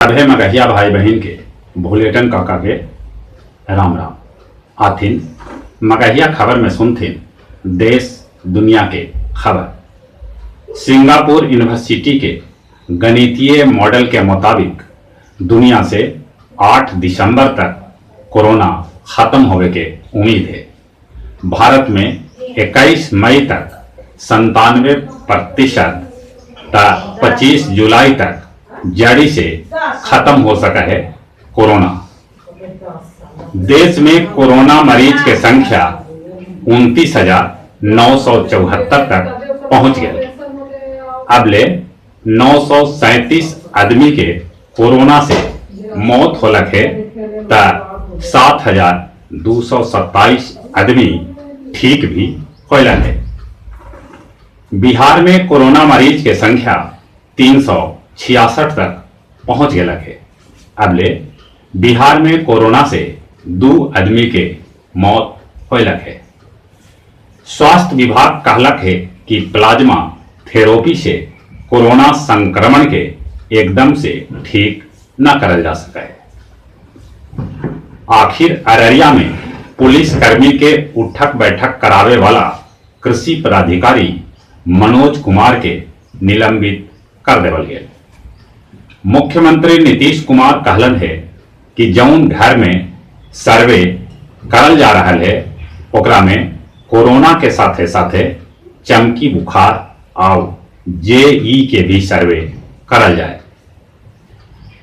सभे मगहिया भाई बहिन के भुलेटन काका के राम राम। आथिन मगहिया खबर में सुनथिन देश दुनिया के खबर। सिंगापुर यूनिवर्सिटी के गणितीय मॉडल के मुताबिक दुनिया से 8 दिसंबर तक कोरोना खत्म होवे के उम्मीद है। भारत में 21 मई तक 97% त 25 जुलाई तक जड़ी से खत्म हो सका है कोरोना। देश में कोरोना मरीज के संख्या 29,974 तक पहुंच गए। अब ले 937 आदमी के कोरोना से मौत होलक है त 7,227 आदमी ठीक भी होलन है। बिहार में कोरोना मरीज के संख्या 366 तक पहुंच गलक है। अब ले बिहार में कोरोना से 2 आदमी के मौत होलक है। स्वास्थ्य विभाग कहलक है कि प्लाज्मा थेरेपी से कोरोना संक्रमण के एकदम से ठीक न करल जा सके है। आखिर अररिया में पुलिस कर्मी के उठक बैठक करावे वाला कृषि पदाधिकारी मनोज कुमार के निलंबित कर देवल गेल। मुख्यमंत्री नीतीश कुमार कहलन है कि जौन घर में सर्वे करल जा रहा है ओकरा में कोरोना के साथे साथे चमकी बुखार आउ जेई के भी सर्वे करल जाए।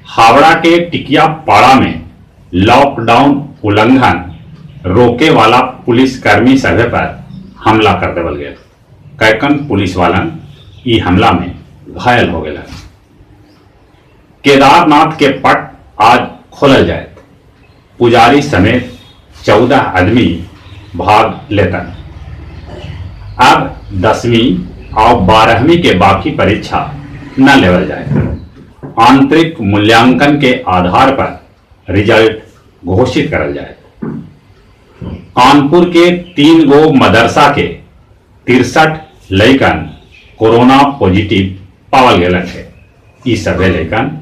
हावड़ा के टिकिया पाड़ा में लॉकडाउन उल्लंघन रोके वाला पुलिसकर्मी सभे पर हमला कर देवल गेल। कैकन पुलिस वालन ई हमला में घायल हो गए। केदारनाथ के पट आज खोलल जाए। पुजारी समेत 14 आदमी भाग लेतन। अब 10वीं और 12वीं के बाकी परीक्षा न लेवल जाए। आंतरिक मूल्यांकन के आधार पर रिजल्ट घोषित करल जाए। कानपुर के 3 गो मदरसा के 63 लइकन कोरोना पॉजिटिव पावल गेलक है। ई सभे लइकन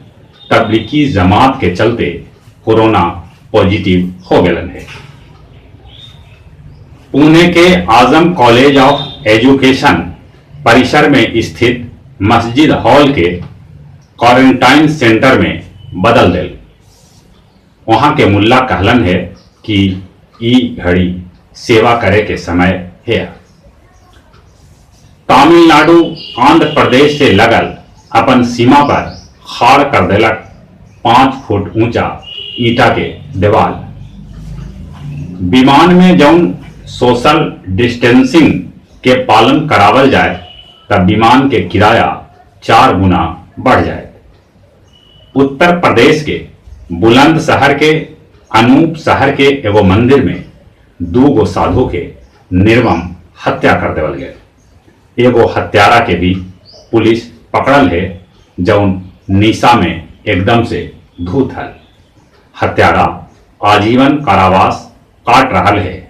तबलीगी जमात के चलते कोरोना पॉजिटिव हो गेलन है। पुणे के आजम कॉलेज ऑफ एजुकेशन परिसर में स्थित मस्जिद हॉल के क्वारंटाइन सेंटर में बदल दिल। वहां के मुल्ला कहलन है कि ई घड़ी सेवा करे के समय है। तमिलनाडु आंध्र प्रदेश से लगल अपन सीमा पर खाड़ कर देलक 5 फुट ऊंचा ईटा के दीवार। विमान में जौन सोशल डिस्टेंसिंग के पालन करावल जाए तब विमान के किराया 4 गुना बढ़ जाए। उत्तर प्रदेश के बुलंदशहर के अनूप शहर के एगो मंदिर में 2 गो साधु के निर्मम हत्या कर देवल गए। एगो हत्यारा के भी पुलिस पकड़ल है जौन निशा में एकदम से धूत हल। हत्यारा आजीवन कारावास काट रहा है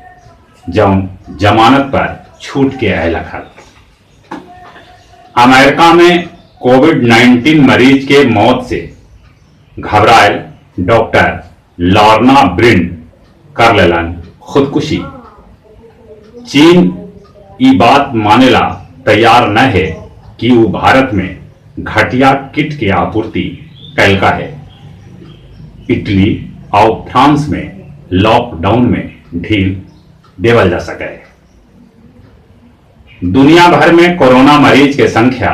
जौन जमानत पर छूट के आयल हल। अमेरिका में कोविड-19 मरीज के मौत से घबरायल डॉक्टर लॉर्ना ब्रिन कर लेलन खुदकुशी। चीन ई बात मानेला तैयार न है कि वो भारत में घटिया किट के आपूर्ति कैलका है। इटली और फ्रांस में लॉकडाउन में ढील देवल जा सके। दुनिया भर में कोरोना मरीज के संख्या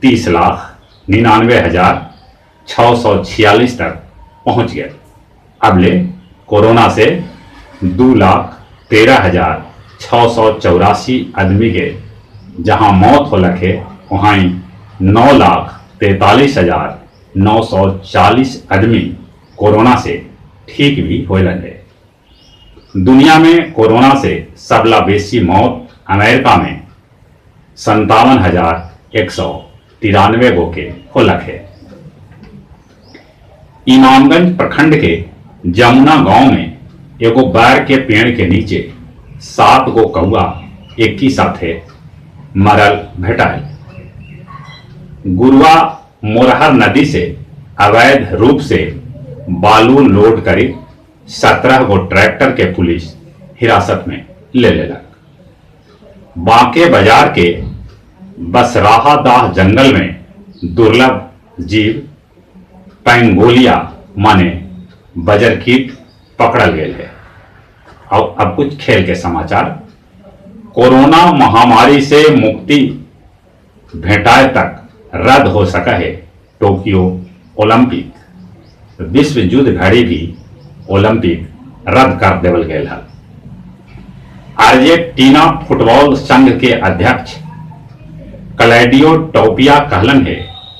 30,99,646 तक पहुंच गए। अब ले कोरोना से 2,13,684 आदमी के जहां मौत हो लखे वहां 9,43,940 आदमी कोरोना से ठीक भी हो लगे। दुनिया में कोरोना से सबला बेसी मौत अमेरिका में 57,193 गो के हो लखे। इमामगंज प्रखंड के जमुना गांव में एगो बैर के पेड़ के नीचे 7 गो कौआ एक ही साथे मरल भेटायल। गुरुआ मोरहर नदी से अवैध रूप से बालू लोड करी 17 गो ट्रैक्टर के पुलिस हिरासत में ले लेलक। बांके बाजार के बसराहादाह जंगल में दुर्लभ जीव पैंगोलिया माने बजरकीट पकड़ल गए है। और अब कुछ खेल के समाचार। कोरोना महामारी से मुक्ति भेंटाए तक रद्द हो सका है टोक्यो ओलंपिक। विश्व युद्ध घड़ी भी ओलंपिक रद्द कर देवल गए हल। अर्जेंटीना फुटबॉल संघ के अध्यक्ष क्लैडियो टोपिया कहलन है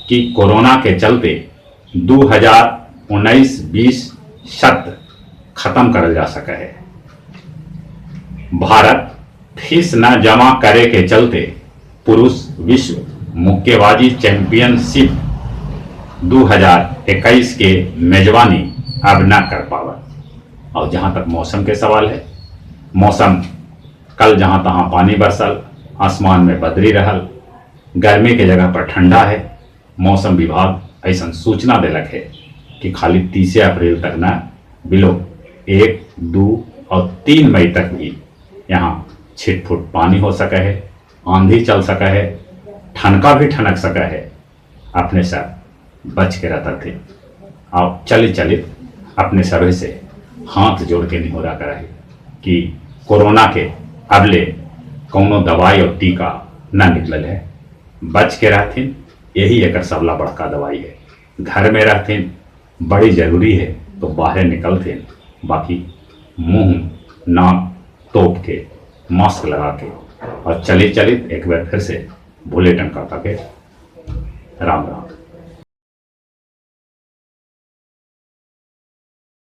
कि कोरोना के चलते 2019-20 सत्र खत्म करल जा सका है। भारत फीस न जमा करे के चलते पुरुष विश्व मुक्केबाजी चैंपियनशिप 2021 के मेजबानी अब न कर पावत। और जहां तक मौसम के सवाल है, मौसम कल जहां तहां पानी बरसल, आसमान में बदरी रहल, गर्मी के जगह पर ठंडा है। मौसम विभाग ऐसा सूचना दिलक है कि खाली 30 अप्रैल तक न बिलो 1, 2 और 3 मई तक भी यहाँ छिटफुट पानी हो सका है, आंधी चल सका है, ठनका भी ठनक सका है। अपने सब बच के रहता थे। आप चले चले अपने सभी से हाथ जोड़ के निहोरा कराए कि कोरोना के अबले कौनो दवाई और टीका न निकलल है, बच के रहथिन, यही एक सबला बड़का दवाई है। घर में रहथिन बड़ी जरूरी है तो बाहर निकलथिन, बाकी मुंह नाक तोप के मास्क लगा के और चले चलित एक बार फिर से भोले टंका के राम राम।